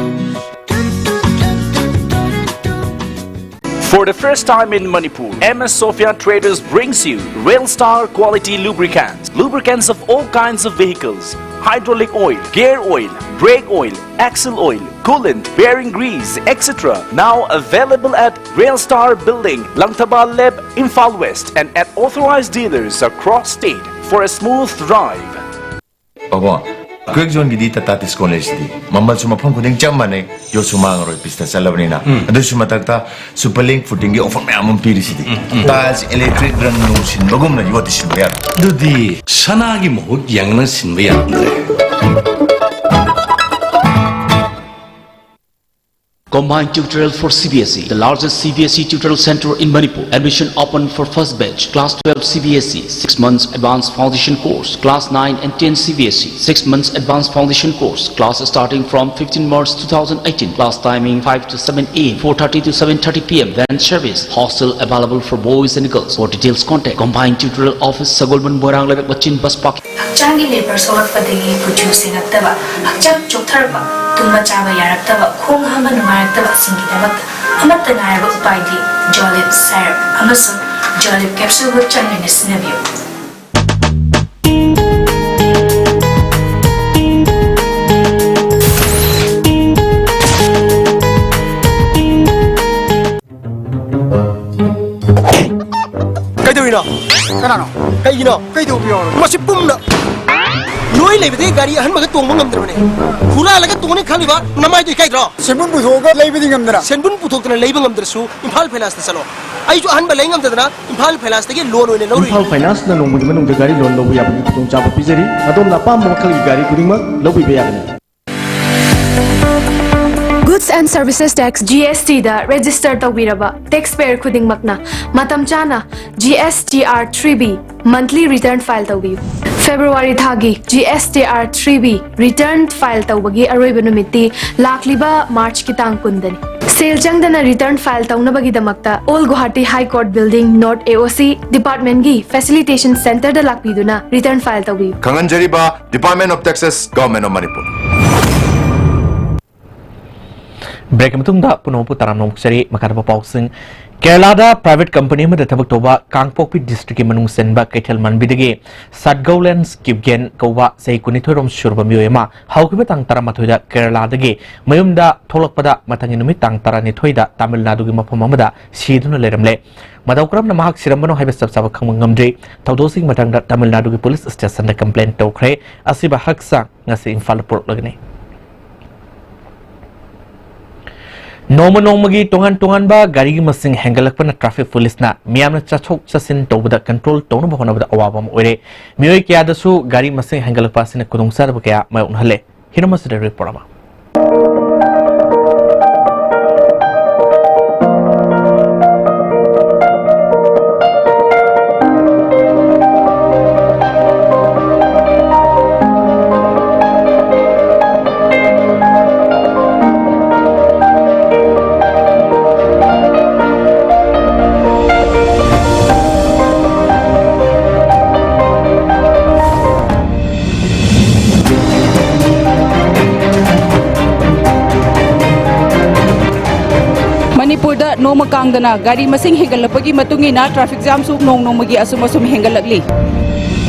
For the first time in Manipur, M S Sophia Traders brings you Rail Star quality lubricants. Lubricants of all kinds of vehicles, hydraulic oil, gear oil, brake oil, axle oil, coolant, bearing grease, et cetera. Now available at Rail Star Building, Langthaba Leb, Imphal West, and at authorized dealers across state for a smooth drive. ꯄꯥꯕꯨꯡ, quick ꯖꯣꯟꯒꯤꯗꯤ Tata discount ꯂꯩꯁꯤꯗꯤ꯫ ꯃꯃꯜꯁꯨ ꯃꯐꯝ ꯈꯨꯗꯤꯡ ꯆꯞ ꯃꯥꯟꯅꯩ, ꯌꯣꯠꯁꯨ ꯃꯥꯡꯉꯔꯣꯏ, ꯄꯤꯁꯇ ꯆꯠꯂꯕꯅꯤꯅ꯫ ꯑꯗꯨꯁꯨ ꯃꯊꯛꯇ super link ꯐꯨꯇꯤꯡꯒꯤ offer ꯃꯌꯥꯝ ꯑꯃ ꯄꯤꯔꯤꯁꯤꯗꯤ꯫ ꯇꯥꯏꯜꯁ, ꯏꯂꯦꯛꯇ꯭ꯔꯤꯛ, ꯔꯪ ꯅꯨꯡ ꯁꯤꯟꯕꯒꯨꯝꯅ ꯌꯣꯠꯇꯤ ꯁꯤꯟꯕ ꯌꯥꯔꯣꯏ꯫ ꯑꯗꯨꯗꯤ ꯁꯅꯥꯒꯤ ꯃꯍꯨꯠ ꯌꯦꯡꯅ ꯁꯤꯟꯕ ꯌꯥꯗ꯭ꯔꯦ꯫ Combined Tutorial for C B S E, the largest C B S E tutorial center in Manipur. Admission open for first batch. Class twelve C B S E, six months advanced foundation course. Class nine and ten C B S E, six months advanced foundation course. Class starting from fifteen March two thousand eighteen. Class timing five to seven a m, four thirty to seven thirty p m. Van service. Hostel available for boys and girls. For details, contact Combined Tutorial Office, Sagolband, Moirang Leibak Machine, Bus Park. ꯍꯛꯆꯥꯡꯒꯤ labour ꯁꯣꯛꯂꯛꯄꯗꯒꯤ ꯀꯨꯆꯨ ꯁꯦꯡꯉꯛꯇꯕ, ꯍꯛꯆꯥꯡ ꯆꯣꯛꯊꯔꯛꯄ, ꯇꯨꯝꯕ ꯆꯥꯕ ꯌꯥꯔꯛꯇꯕ, ꯈꯣꯡ ꯍꯥꯝꯕ ꯅꯨꯡꯉꯥꯏꯔꯛꯇꯕ ꯑꯁꯤꯡꯒꯤꯗꯃꯛꯇ ꯑꯃꯠꯇ ꯉꯥꯏꯔꯕ ꯎꯄꯥꯏꯗꯤ ꯖꯣꯂꯤꯞ ꯁꯥꯏꯔꯞ ꯑꯃꯁꯨꯡ ꯖꯣꯂꯤꯞ ꯀꯦꯞꯁꯨꯜꯕꯨ ꯆꯥꯡ ꯅꯥꯏꯅ ꯁꯤꯖꯤꯟꯅꯕꯤꯌꯨ꯫ ꯀꯩꯗꯧꯔꯤꯅꯣ? ꯀꯅꯥꯅꯣ? ꯀꯩꯒꯤꯅꯣ? ꯀꯩꯗꯧꯕꯤꯌꯣ? ꯃꯁꯤ ꯄꯨꯝꯅ ꯅꯣꯏ ꯂꯩꯕꯗꯒꯤ ꯒꯥꯔꯤ ꯑꯍꯟꯕꯒ ꯇꯣꯡꯕ ꯉꯝꯗ꯭ꯔꯕꯅꯦ꯫ ꯍꯨꯔꯥꯜꯂꯒ ꯇꯣꯡꯅꯤ ꯈꯜꯂꯤꯕ ꯅꯃꯥꯏꯗꯣ ꯏꯀꯥꯏꯗ꯭ꯔꯣ? ꯁꯦꯟꯕꯨꯟ ꯄꯨꯊꯣꯛꯑꯒ ꯂꯩꯕꯗꯤ ꯉꯝꯗꯅ꯫ ꯁꯦꯟꯕꯨꯟ ꯄꯨꯊꯣꯛꯇꯅ ꯂꯩꯕ ꯉꯝꯗ꯭ꯔꯁꯨ ꯏꯝꯐꯥꯜ ꯐꯥꯏꯅꯥꯟꯁꯇ ꯆꯠꯂꯣ꯫ ꯑꯩꯁꯨ ꯑꯍꯟꯕ ꯂꯩ ꯉꯝꯗꯗꯅ ꯏꯝꯐꯥꯜ ꯐꯥꯏꯅꯥꯟꯁꯇꯒꯤ ꯂꯣꯟ ꯑꯣꯏꯅ ꯂꯧꯔꯨꯏ꯫ ꯏꯝꯐꯥꯜ ꯐꯥꯏꯅꯥꯟꯁꯅ ꯅꯣꯡꯃꯒꯤ ꯃꯅꯨꯡꯗ ꯒꯥꯔꯤ ꯂꯣꯟ ꯂꯧꯕ ꯌꯥꯕꯒꯤ ꯈꯨꯗꯣꯡꯆꯥꯕ ꯄꯤꯖꯔꯤ꯫ ꯑꯗꯣꯝꯅ ꯑꯄꯥꯝꯕ ꯃꯈꯜꯒꯤ ꯒꯥꯔꯤ ꯈꯨꯗꯤꯡꯃꯛ ꯂꯧꯕꯤꯕ ꯌꯥꯒꯅꯤ꯫ Goods and Services Tax, G S T, the register ꯇꯧꯕꯤꯔꯕ ꯇꯦꯛꯁ ꯄꯦꯌꯔ ꯈꯨꯗꯤꯡꯃꯛꯅ ꯃꯇꯝ ꯆꯥꯅ G S T R three B monthly return file ꯇꯧꯕꯤꯌꯨ꯫ ꯐꯦꯕ꯭ꯔꯨꯋꯥꯔꯤ ꯊꯥꯒꯤ G S T R three B return file ꯇꯧꯕꯒꯤ ꯑꯔꯣꯏꯕ ꯅꯨꯃꯤꯠꯇꯤ ꯂꯥꯛꯂꯤꯕ ꯃꯥꯔꯆꯀꯤ ꯇꯥꯡ ꯀꯨꯟꯗꯅꯤ꯫ ꯁꯦꯜ ꯆꯪꯗꯅ ꯔꯤꯇꯔꯟ ꯐꯥꯏꯜ ꯇꯧꯅꯕꯒꯤꯗꯃꯛꯇ Old Guwahati High Court Building, North A O C, ꯗꯤꯄꯥꯔꯠꯃꯦꯟꯒꯤ ꯐꯦꯁꯤꯂꯤꯇꯦꯁꯟ ꯁꯦꯟꯇꯔꯗ ꯂꯥꯛꯄꯤꯗꯨꯅ ꯔꯤꯇꯔꯟ ꯐꯥꯏꯜ ꯇꯧꯕꯤꯌꯨ꯫ ꯈꯪꯍꯟꯖꯔꯤꯕ, Department of Taxes, Government of Manipur꯫ ꯕ꯭ꯔꯦꯛꯀꯤ ꯃꯇꯨꯡꯗ ꯄꯨꯝꯅꯃꯛꯄꯨ ꯇꯔꯥꯝꯅ ꯑꯣꯛꯆꯔꯤ꯫ ꯃꯈꯥ ꯇꯥꯕ ꯄꯥꯎꯁꯤꯡ꯫ ꯀꯦꯔꯂꯥꯗ ꯄ꯭ꯔꯥꯏꯚꯦꯠ ꯀꯝꯄꯅꯤ ꯑꯃꯗ ꯊꯕꯛ ꯇꯧꯕ ꯀꯥꯡꯄꯣꯛꯄꯤ ꯗꯤꯁꯇ꯭ꯔꯤꯛꯀꯤ ꯃꯅꯨꯡ ꯆꯟꯕ ꯀꯩꯊꯦꯜ ꯃꯥꯟꯕꯤꯗꯒꯤ ꯁꯠꯒꯧꯂꯦꯟ ꯀꯤꯞꯒꯦꯟ ꯀꯧꯕ ꯆꯍꯤ ꯀꯨꯟꯅꯤꯊꯣꯏꯔꯣꯝ ꯁꯨꯔꯕ ꯃꯤꯑꯣꯏ ꯑꯃ ꯍꯧꯈꯤꯕ ꯇꯥꯡ ꯇꯔꯥꯃꯥꯊꯣꯏꯗ ꯀꯦꯔꯂꯥꯗꯒꯤ ꯃꯌꯨꯝꯗ ꯊꯣꯛꯂꯛꯄꯗ ꯃꯊꯪꯒꯤ ꯅꯨꯃꯤꯠ ꯇꯥꯡ ꯇꯔꯥꯅꯤꯊꯣꯏꯗ ꯇꯥꯃꯤꯜ ꯅꯥꯗꯨꯒꯤ ꯃꯐꯝ ꯑꯃꯗ ꯁꯤꯗꯨꯅ ꯂꯩꯔꯝꯂꯦ꯫ ꯃꯇꯧ ꯀꯔꯝꯅ ꯃꯍꯥꯛ ꯁꯤꯔꯝꯕꯅꯣ ꯍꯥꯏꯕ ꯆꯞ ꯆꯥꯕ ꯈꯪꯕ ꯉꯝꯗ꯭ꯔꯤ꯫ ꯊꯧꯗꯣꯛꯁꯤꯒꯤ ꯃꯇꯥꯡꯗ ꯇꯥꯃꯤꯜ ꯅꯥꯗꯨꯒꯤ ꯄꯨꯂꯤꯁ ꯁ꯭ꯇꯦꯁꯟꯗ ꯀꯝꯄ꯭ꯂꯦꯟ ꯇꯧꯈ꯭ꯔꯦ꯫ ꯑꯁꯤꯕ ꯍꯛꯆꯥꯡ ꯉꯁꯤ ꯏꯝꯐꯥꯜꯗ ꯄꯨꯔꯛꯂꯒꯅꯤ꯫ ꯅꯣꯡꯃ ꯅꯣꯡꯃꯒꯤ ꯇꯣꯉꯥꯟ ꯇꯣꯉꯥꯟꯕ ꯒꯥꯔꯤꯒꯤ ꯃꯁꯤꯡ ꯍꯦꯟꯒꯠꯂꯛꯄꯅ ꯇ꯭ꯔꯥꯐꯤꯛ ꯄꯨꯂꯤꯁꯅ ꯃꯤꯌꯥꯝꯅ ꯆꯠꯊꯣꯛ ꯆꯠꯁꯤꯟ ꯇꯧꯕꯗ ꯀꯟꯇ꯭ꯔꯣꯜ ꯇꯧꯅꯕ ꯍꯣꯠꯅꯕꯗ ꯑꯋꯥꯕ ꯑꯃ ꯑꯣꯏꯔꯦ꯫ ꯃꯤꯑꯣꯏ ꯀꯌꯥꯗꯁꯨ ꯒꯥꯔꯤ ꯃꯁꯤꯡ ꯍꯦꯟꯒꯠꯂꯛꯄ ꯑꯁꯤꯅ ꯈꯨꯗꯣꯡꯆꯥꯗꯕ ꯀꯌꯥ ꯃꯥꯌꯣꯛꯅꯍꯜꯂꯦ꯫ ꯍꯤꯔꯝ ꯑꯁꯤꯗ ꯔꯤꯄꯣꯔꯠ ꯑꯃ꯫ ꯃꯅꯤꯄꯨꯔꯗ ꯅꯣꯡꯃ ꯀꯥꯡꯗꯅ ꯒꯥꯔꯤ ꯃꯁꯤꯡ ꯍꯦꯟꯒꯠꯂꯛꯄꯒꯤ ꯃꯇꯨꯡ ꯏꯟꯅ ꯇ꯭ꯔꯥꯐꯤꯛ ꯖꯥꯝꯁꯨ ꯅꯣꯡ ꯅꯣꯡꯃꯒꯤ ꯑꯁꯨꯝ ꯑꯁꯨꯝ ꯍꯦꯟꯒꯠꯂꯛꯂꯤ꯫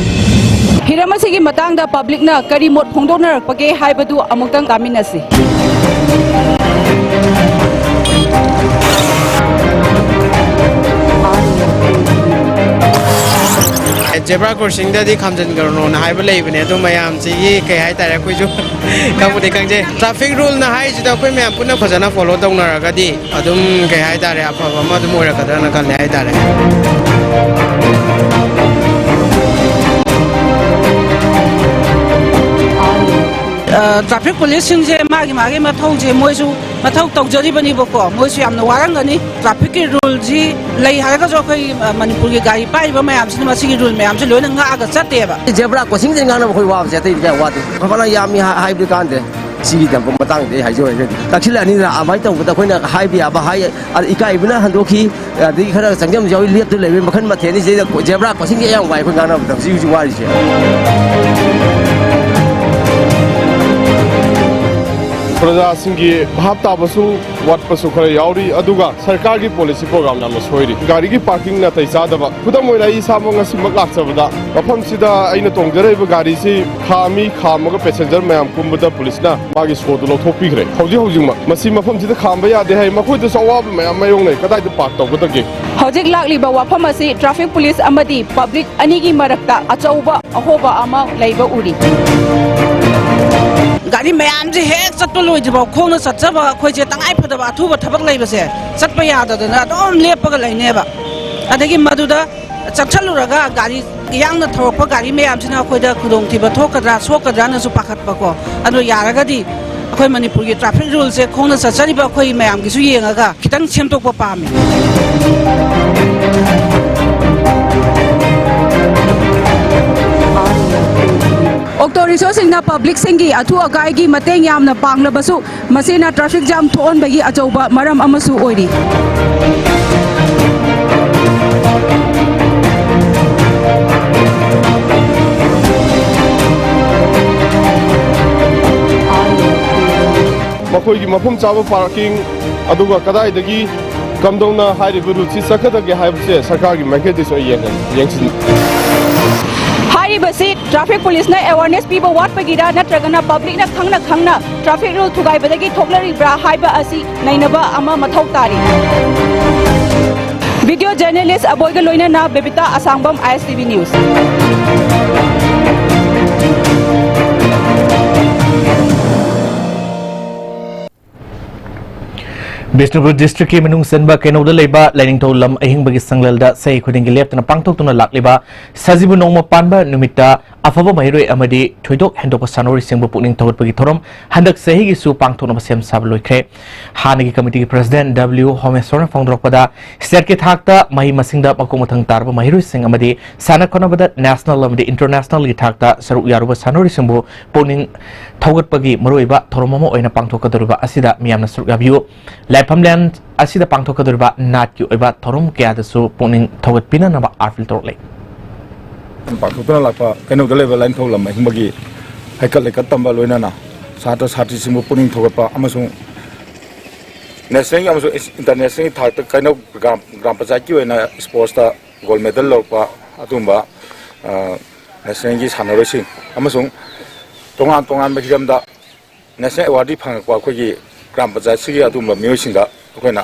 ꯍꯤꯔꯝ ꯑꯁꯤꯒꯤ ꯃꯇꯥꯡꯗ ꯄꯕ꯭ꯂꯤꯛꯅ ꯀꯔꯤ ꯃꯣꯠ ꯐꯣꯡꯗꯣꯛꯅꯔꯛꯄꯒꯦ ꯍꯥꯏꯕꯗꯨ ꯑꯃꯨꯛꯇꯪ ꯇꯥꯃꯤꯟꯅꯁꯤ꯫ ꯖꯦꯕ꯭ꯔꯥ ꯀ꯭ꯔꯣꯁꯤꯡꯗꯗꯤ ꯈꯥꯝꯖꯤꯟꯈ꯭ꯔꯅꯣꯅ ꯍꯥꯏꯕ ꯂꯩꯕꯅꯦ, ꯑꯗꯨ ꯃꯌꯥꯝꯁꯤꯒꯤ ꯀꯩ ꯍꯥꯏꯇꯥꯔꯦ, ꯑꯩꯈꯣꯏꯁꯨ ꯈꯪꯕꯨꯗꯤ ꯈꯪꯖꯩ꯫ ꯇ꯭ꯔꯥꯐꯤꯛ ꯔꯨꯜꯅ ꯍꯥꯏꯔꯤꯁꯤꯗ ꯑꯩꯈꯣꯏ ꯃꯌꯥꯝ ꯄꯨꯟꯅ ꯐꯖꯅ ꯐꯣꯂꯣ ꯇꯧꯅꯔꯒꯗꯤ ꯑꯗꯨꯝ, ꯀꯩ ꯍꯥꯏꯇꯥꯔꯦ, ꯑꯐꯕ ꯑꯃ ꯑꯗꯨꯝ ꯑꯣꯏꯔꯛꯀꯗ꯭ꯔꯅ ꯈꯜꯂꯦ ꯍꯥꯏꯇꯥꯔꯦ꯫ ꯑ, ꯇ꯭ꯔꯥꯐꯤꯛ ꯄꯨꯂꯤꯁꯁꯤꯡꯁꯦ ꯃꯥꯒꯤ ꯃꯥꯒꯤ ꯃꯊꯧꯁꯦ ꯃꯣꯏꯁꯨ ꯃꯊꯧ ꯇꯧꯖꯔꯤꯕꯅꯤꯕꯀꯣ, ꯃꯣꯏꯁꯨ ꯌꯥꯝꯅ ꯋꯥꯔꯝꯒꯅꯤ꯫ ꯇ꯭ꯔꯥꯐꯤꯛꯀꯤ ꯔꯨꯜꯁꯤ ꯂꯩ ꯍꯥꯏꯔꯒꯁꯨ ꯑꯩꯈꯣꯏ, ꯑ, ꯃꯅꯤꯄꯨꯔꯒꯤ ꯒꯥꯔꯤ ꯄꯥꯏꯔꯤꯕ ꯃꯌꯥꯝꯁꯤꯅ ꯃꯁꯤꯒꯤ ꯔꯨꯜ ꯃꯌꯥꯝꯁꯦ ꯂꯣꯏꯅ ꯉꯥꯛꯑꯒ ꯆꯠꯇꯦꯕ꯫ ꯖꯦꯕ꯭ꯔꯥ ꯀ꯭ꯔꯣꯁꯤꯡꯁꯦ ꯉꯥꯡꯅꯕ ꯑꯩꯈꯣꯏ ꯋꯥꯕꯁꯦ ꯑꯇꯩꯗꯤ ꯀꯌꯥ ꯋꯥꯗꯦ꯫ ꯐꯅ ꯌꯥꯝꯃꯤ ꯍꯥꯏ-, ꯍꯥꯏꯕꯗꯤ ꯀꯥꯟꯗꯦ꯫ ꯁꯤꯒꯤ ꯇꯝꯕ ꯃꯇꯥꯡꯗ ꯑꯩ ꯍꯥꯏꯖꯧ ꯍꯥꯏꯔꯒꯗꯤ ꯇꯛꯁꯤꯜꯂꯛꯑꯅꯤꯗꯅ, ꯑꯗꯨꯃꯥꯏꯅ ꯇꯧꯕꯗ ꯑꯩꯈꯣꯏꯅ ꯍꯥꯏꯕ ꯌꯥꯕ ꯍꯥꯏ, ꯑꯗ ꯏꯀꯥꯏꯕꯅ ꯍꯟꯗꯣꯛꯈꯤ, ꯑꯗꯒꯤ ꯈꯔ ꯆꯪꯖꯕꯁꯨ ꯌꯥꯎꯏ, ꯂꯦꯞꯇꯨ ꯂꯩꯕ ꯃꯈꯜ ꯃꯊꯦꯜꯅꯤ꯫ ꯁꯤꯗꯩꯗ ꯖꯦꯕ꯭ꯔꯥ ꯀ꯭ꯔꯣꯁꯤꯡꯁꯦ ꯌꯥꯝ ꯋꯥꯏ ꯑꯩꯈꯣꯏ ꯉꯥꯡꯅꯕꯗ ꯍꯧꯖꯤꯛ ꯍꯧꯖꯤꯛ ꯋꯥꯔꯤꯁꯦ꯫ ꯄ꯭ꯔꯖꯥꯁꯤꯡꯒꯤ ꯚꯥꯞ ꯇꯥꯕꯁꯨ ꯋꯥꯠꯄꯁꯨ ꯈꯔ ꯌꯥꯎꯔꯤ, ꯑꯗꯨꯒ ꯁꯔꯀꯥꯔꯒꯤ ꯄꯣꯂꯤꯁꯤ ꯄ꯭ꯔꯣꯒ꯭ꯔꯥꯝ ꯌꯥꯝꯅ ꯁꯣꯏꯔꯤ꯫ ꯒꯥꯔꯤꯒꯤ ꯄꯥꯔꯀꯤꯡ ꯅꯥꯇꯩ ꯆꯥꯗꯕ꯫ ꯈꯨꯗꯝ ꯑꯣꯏꯅ ꯑꯩ ꯏꯁꯥꯃꯛ ꯉꯁꯤꯃꯛ ꯂꯥꯛꯆꯕꯗ ꯃꯐꯝꯁꯤꯗ ꯑꯩꯅ ꯇꯣꯡꯖꯔꯛꯏꯕ ꯒꯥꯔꯤꯁꯤ ꯈꯥꯝꯃꯤ, ꯈꯥꯝꯃꯒ ꯄꯦꯁꯦꯟꯖꯔ ꯃꯌꯥꯝ ꯀꯨꯝꯕꯗ ꯄꯨꯂꯤꯁꯅ ꯃꯥꯒꯤ ꯁꯣꯗꯨ ꯂꯧꯊꯣꯛꯄꯤꯈ꯭ꯔꯦ꯫ ꯍꯧꯖꯤꯛ ꯍꯧꯖꯤꯛꯃꯛ ꯃꯁꯤ ꯃꯐꯝꯁꯤꯗ ꯈꯥꯝꯕ ꯌꯥꯗꯦ ꯍꯥꯏ, ꯃꯈꯣꯏꯗꯁꯨ ꯑꯋꯥꯕ ꯃꯌꯥꯝ ꯃꯥꯌꯣꯛꯅꯩ꯫ ꯀꯗꯥꯏꯗ ꯄꯥꯔꯛ ꯇꯧꯒꯗꯒꯦ? ꯍꯧꯖꯤꯛ ꯂꯥꯛꯂꯤꯕ ꯋꯥꯐꯝ ꯑꯁꯤ ꯇ꯭ꯔꯥꯐꯤꯛ ꯄꯨꯂꯤꯁ ꯑꯃꯗꯤ ꯄꯕ꯭ꯂꯤꯛ ꯑꯅꯤꯒꯤ ꯃꯔꯛꯇ ꯑꯆꯧꯕ ꯑꯍꯣꯕ ꯑꯃ ꯂꯩꯕ ꯎꯔꯤ꯫ ꯒꯥꯔꯤ ꯃꯌꯥꯝꯁꯦ ꯍꯦꯛ ꯆꯠꯄ ꯂꯣꯏꯗ꯭ꯔꯤꯐꯥꯎ ꯈꯣꯡꯅ ꯆꯠꯆꯕ ꯑꯩꯈꯣꯏꯁꯦ ꯇꯉꯥꯏ ꯐꯗꯕ ꯑꯊꯨꯕ ꯊꯕꯛ ꯂꯩꯕꯁꯦ ꯆꯠꯄ ꯌꯥꯗꯗꯅ ꯑꯗꯨꯝ ꯂꯦꯞꯄꯒ ꯂꯩꯅꯦꯕ꯫ ꯑꯗꯒꯤ ꯃꯗꯨꯗ ꯆꯠꯁꯜꯂꯨꯔꯒ ꯒꯥꯔꯤ ꯌꯥꯡꯅ ꯊꯧꯔꯛꯄ ꯒꯥꯔꯤ ꯃꯌꯥꯝꯁꯤꯅ ꯑꯩꯈꯣꯏꯗ ꯈꯨꯗꯣꯡꯊꯤꯕ ꯊꯣꯛꯀꯗ꯭ꯔꯥ, ꯁꯣꯛꯀꯗ꯭ꯔꯥꯅꯁꯨ ꯄꯥꯈꯠꯄꯀꯣ꯫ ꯑꯗꯣ ꯌꯥꯔꯒꯗꯤ ꯑꯩꯈꯣꯏ ꯃꯅꯤꯄꯨꯔꯒꯤ ꯇ꯭ꯔꯥꯐꯤꯛ ꯔꯨꯜꯁꯦ ꯈꯣꯡꯅ ꯆꯠꯆꯔꯤꯕ ꯑꯩꯈꯣꯏ ꯃꯌꯥꯝꯒꯤꯁꯨ ꯌꯦꯡꯉꯒ ꯈꯤꯇꯪ ꯁꯦꯝꯗꯣꯛꯄ ꯄꯥꯝꯃꯤ꯫ ꯑꯣꯛꯇꯣ ꯔꯤꯛꯁꯣꯁꯤꯡꯅ ꯄꯕ꯭ꯂꯤꯛꯁꯤꯡꯒꯤ ꯑꯊꯨ ꯑꯀꯥꯏꯒꯤ ꯃꯇꯦꯡ ꯌꯥꯝꯅ ꯄꯥꯡꯂꯕꯁꯨ, ꯃꯁꯤꯅ ꯇ꯭ꯔꯥꯐꯤꯛ ꯖꯥꯝ ꯊꯣꯛꯍꯟꯕꯒꯤ ꯑꯆꯧꯕ ꯃꯔꯝ ꯑꯃꯁꯨ ꯑꯣꯏꯔꯤ꯫ ꯃꯈꯣꯏꯒꯤ ꯃꯐꯝ ꯆꯥꯕ ꯄꯥꯔꯀꯤꯡ, ꯑꯗꯨꯒ ꯀꯗꯥꯏꯗꯒꯤ ꯀꯝꯗꯧꯅ ꯍꯥꯏꯔꯤꯕ ꯔꯨꯠꯁꯤ ꯆꯠꯀꯗꯒꯦ ꯍꯥꯏꯕꯁꯦ ꯁꯔꯀꯥꯔꯒꯤ ꯃꯥꯏꯀꯩꯗꯒꯤꯁꯨ ꯑꯩ ꯌꯦꯡꯒꯅꯤ, ꯌꯦꯡꯁꯤꯟ- ꯍꯥꯏꯔꯤꯕꯁꯤ ꯇ꯭ꯔꯥꯐꯤꯛ ꯄꯨꯂꯤꯁꯅ ꯑꯦꯋꯥꯔꯅꯦꯁ ꯄꯤꯕ ꯋꯥꯠꯄꯒꯤꯔ, ꯅꯠꯇ꯭ꯔꯒꯅ ꯄꯕ꯭ꯂꯤꯛꯅ ꯈꯪꯅ ꯈꯪꯅ ꯇ꯭ꯔꯥꯐꯤꯛ ꯔꯨꯜ ꯊꯨꯒꯥꯏꯕꯗꯒꯤ ꯊꯣꯛꯂꯔꯤꯕ꯭ꯔꯥ ꯍꯥꯏꯕ ꯑꯁꯤ ꯅꯩꯅꯕ ꯑꯃ ꯃꯊꯧ ꯇꯥꯔꯤ꯫ ꯚꯤꯗꯤꯑꯣ ꯖꯔꯅꯦꯂꯤꯁ ꯑꯕꯣꯏꯒ ꯂꯣꯏꯅꯅ ꯕꯦꯕꯤꯇꯥ ꯑꯁꯥꯡꯕꯝ, ꯑꯥꯏ ꯑꯦꯁ ꯇꯤ ꯚꯤ ꯅ꯭ꯌꯨꯁ꯫ ꯕꯤꯁꯅꯨꯄꯨꯔ ꯗꯤꯁꯇ꯭ꯔꯤꯛꯀꯤ ꯃꯅꯨꯡ ꯆꯟꯕ ꯀꯩꯅꯧꯗ ꯂꯩꯕ ꯂꯥꯏꯅꯤꯡꯊꯧ ꯂꯝ ꯑꯍꯤꯡꯕꯒꯤ ꯁꯪꯂꯦꯜꯗ ꯆꯍꯤ ꯈꯨꯗꯤꯡꯒꯤ ꯂꯦꯞꯇꯅ ꯄꯥꯡꯊꯣꯛꯇꯨꯅ ꯂꯥꯛꯂꯤꯕ ꯁꯖꯤꯕꯨ ꯅꯣꯡꯃ ꯄꯥꯟꯕ ꯅꯨꯃꯤꯠꯇ ꯑꯐꯕ ꯃꯍꯩꯔꯣꯏ ꯑꯃꯗꯤ ꯊꯣꯏꯗꯣꯛ ꯍꯦꯟꯗꯣꯛꯄ ꯁꯥꯟꯅꯔꯣꯏꯁꯤꯡꯕꯨ ꯄꯨꯛꯅꯤꯡ ꯊꯧꯒꯠꯄꯒꯤ ꯊꯧꯔꯝ ꯍꯟꯗꯛ ꯆꯍꯤꯒꯤꯁꯨ ꯄꯥꯡꯊꯣꯛꯅꯕ ꯁꯦꯝ ꯁꯥꯕ ꯂꯣꯏꯈ꯭ꯔꯦ꯫ ꯍꯥꯟꯅꯒꯤ ꯀꯃꯤꯇꯤꯒꯤ ꯄ꯭ꯔꯁꯤꯗꯦꯟ ꯗꯕ꯭ꯂꯤꯎ ꯍꯣꯃꯦꯁꯣꯔꯅ ꯐꯣꯡꯗꯣꯔꯛꯄꯗ, ꯁ꯭ꯇꯦꯠꯀꯤ ꯊꯥꯛꯇ ꯃꯍꯩ ꯃꯁꯤꯡꯗ ꯃꯀꯣꯛ ꯃꯊꯪ ꯇꯥꯔꯕ ꯃꯍꯩꯔꯣꯏꯁꯤꯡ ꯑꯃꯗꯤ ꯁꯥꯟꯅ ꯈꯣꯠꯅꯕꯗ ꯅꯦꯁꯅꯦꯜ ꯑꯃꯗꯤ ꯏꯟꯇꯔꯅꯦꯁꯅꯦꯜꯒꯤ ꯊꯥꯛꯇ ꯁꯔꯨꯛ ꯌꯥꯔꯨꯕ ꯁꯥꯟꯅꯔꯣꯏꯁꯤꯡꯕꯨ ꯄꯨꯛꯅꯤꯡ ꯊꯧꯒꯠꯄꯒꯤ ꯃꯔꯨꯑꯣꯏꯕ ꯊꯧꯔꯝ ꯑꯃ ꯑꯣꯏꯅ ꯄꯥꯡꯊꯣꯛꯀꯗꯧꯔꯤꯕ ꯑꯁꯤꯗ ꯃꯤꯌꯥꯝꯅ ꯁꯔꯨꯛ ꯌꯥꯕꯤꯌꯨ꯫ ꯂꯥꯏꯐꯝꯂꯦꯟ ꯑꯁꯤꯗ ꯄꯥꯡꯊꯣꯛꯀꯗꯧꯔꯤꯕ ꯅꯥꯠꯀꯤ ꯑꯣꯏꯕ ꯊꯧꯔꯝ ꯀꯌꯥꯗꯁꯨ ꯄꯨꯛꯅꯤꯡ ꯊꯧꯒꯠꯄꯤꯅꯅꯕ ꯑꯥꯔꯐꯤꯜ ꯇꯧꯔꯛꯂꯤ꯫ ꯄꯥꯡꯊꯣꯛꯇꯨꯅ ꯂꯥꯛꯄ ꯀꯩꯅꯧꯗ ꯂꯩꯕ ꯂꯥꯏꯅꯤꯡꯊꯧ ꯂꯝ ꯑꯍꯤꯡꯕꯒꯤ ꯍꯩꯀꯠ ꯂꯩꯀꯠ ꯇꯝꯕ ꯂꯣꯏꯅꯅ ꯁꯥꯇ꯭ꯔ ꯁꯥꯇ꯭ꯔꯤꯁꯤꯡꯕꯨ ꯄꯨꯛꯅꯤꯡ ꯊꯧꯒꯠꯄ ꯑꯃꯁꯨꯡ ꯅꯦꯁꯅꯦꯜꯒꯤ ꯑꯃꯁꯨꯡ ꯏꯟꯇꯔꯅꯦꯁꯅꯦꯜꯒꯤ ꯊꯥꯛꯇ ꯀꯩꯅꯧ ꯒ꯭ꯔꯥꯝ ꯒ꯭ꯔꯥꯝ ꯄꯟꯆꯥꯌꯠꯀꯤ ꯑꯣꯏꯅ ꯁ꯭ꯄꯣꯔꯠꯁꯇ ꯒꯣꯜ ꯃꯦꯗꯜ ꯂꯧꯔꯛꯄ ꯑꯗꯨꯒꯨꯝꯕ, ꯑ, ꯅꯦꯁꯅꯦꯜꯒꯤ ꯁꯥꯟꯅꯔꯣꯏꯁꯤꯡ ꯑꯃꯁꯨꯡ ꯇꯣꯉꯥꯟ ꯇꯣꯉꯥꯟꯕ ꯍꯤꯔꯝꯗ ꯅꯦꯁꯅꯦꯜ ꯑꯦꯋꯥꯔꯗꯤ ꯐꯪꯉꯛꯄ ꯑꯩꯈꯣꯏꯒꯤ ꯒ꯭ꯔꯥꯝ ꯄꯟꯆꯥꯌꯠꯁꯤꯒꯤ ꯑꯗꯨꯒꯨꯝꯕ ꯃꯤꯑꯣꯏꯁꯤꯡꯗ ꯑꯩꯈꯣꯏꯅ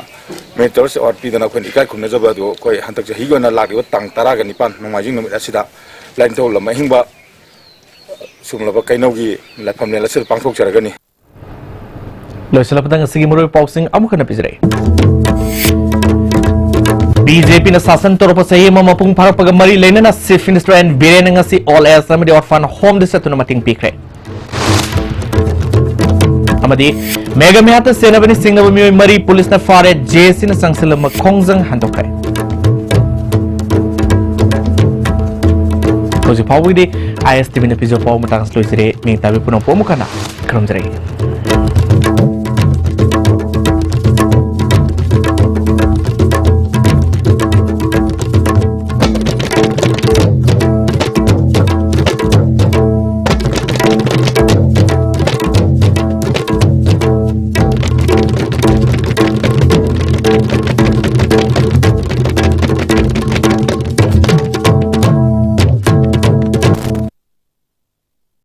ꯃꯦꯔꯤꯇꯣꯔꯤꯌꯁ ꯑꯦꯋꯥꯔꯗ ꯄꯤꯗꯅ ꯑꯩꯈꯣꯏꯅ ꯏꯀꯥꯏ ꯈꯨꯝꯅꯖꯕ ꯑꯗꯨ ꯑꯩꯈꯣꯏ ꯍꯟꯗꯛ ꯆꯍꯤꯒꯤ ꯑꯣꯏꯅ ꯂꯥꯛꯂꯤꯕ ꯇꯥꯡ ꯇꯔꯥꯒ ꯅꯤꯄꯥꯟ ꯅꯣꯡꯃꯥꯏꯖꯤꯡ ꯅꯨꯃꯤꯠ ꯑꯁꯤꯗ ꯂꯥꯏꯅꯤꯡꯊꯧ ꯂꯝ ꯑꯍꯤꯡꯕ ꯁꯨꯝꯂꯕ ꯀꯩꯅꯧꯒꯤ ꯂꯥꯏꯐꯝꯂꯦꯟ ꯑꯁꯤꯗ ꯄꯥꯡꯊꯣꯛꯆꯔꯒꯅꯤ꯫ ꯂꯣꯏꯁꯤꯜꯂꯛꯄꯗ ꯉꯁꯤꯒꯤ ꯃꯔꯨꯑꯣꯏꯕ ꯄꯥꯎꯁꯤꯡ ꯑꯃꯨꯛ ꯍꯟꯅ ꯄꯤꯖꯔꯛꯏ꯫ ꯕꯤ ꯖꯦ ꯄꯤꯅ ꯁꯥꯁꯟ ꯇꯧꯔꯛꯄ ꯆꯍꯤ ꯑꯃ ꯃꯄꯨꯡ ꯐꯥꯔꯛꯄꯒ ꯃꯔꯤ ꯂꯩꯅꯅ Chief Minister ꯑꯦꯟ ꯕꯤꯔꯦꯟꯅ ꯉꯁꯤ ꯑꯣꯜ ꯑꯦꯖ ꯑꯃꯗꯤ ꯑꯣꯔꯐꯥꯟ ꯍꯣꯝꯗ ꯆꯠꯇꯨꯅ ꯃꯇꯦꯡ ꯄꯤꯈ꯭ꯔꯦ꯫ ꯑꯃꯗꯤ ꯃꯦꯘꯥꯂꯌꯥꯗ ꯁꯦꯟꯅꯕꯅ ꯁꯤꯡꯅꯕ ꯃꯤꯑꯣꯏ ꯃꯔꯤ ꯄꯨꯂꯤꯁꯅ ꯐꯥꯔꯦ, ꯖꯦ ꯁꯤꯅ ꯆꯪꯁꯤꯜꯂꯝꯕ ꯈꯣꯡꯖꯪ ꯍꯟꯗꯣꯛꯈ꯭ꯔꯦ꯫ ꯍꯧꯖꯤꯛ ꯐꯥꯎꯕꯒꯤꯗꯤ ꯑꯥꯏ ꯑꯦꯁ ꯇꯤ ꯚꯤꯅ ꯄꯤꯖꯕ ꯄꯥꯎ ꯃꯇꯥꯡꯁꯤ ꯂꯣꯏꯖꯔꯦ꯫ ꯃꯤꯡ ꯇꯥꯕꯤ ꯄꯨꯝꯅꯃꯛꯄꯨ ꯑꯃꯨꯛ ꯍꯟꯅ ꯈꯨꯔꯨꯝꯖꯔꯤ꯫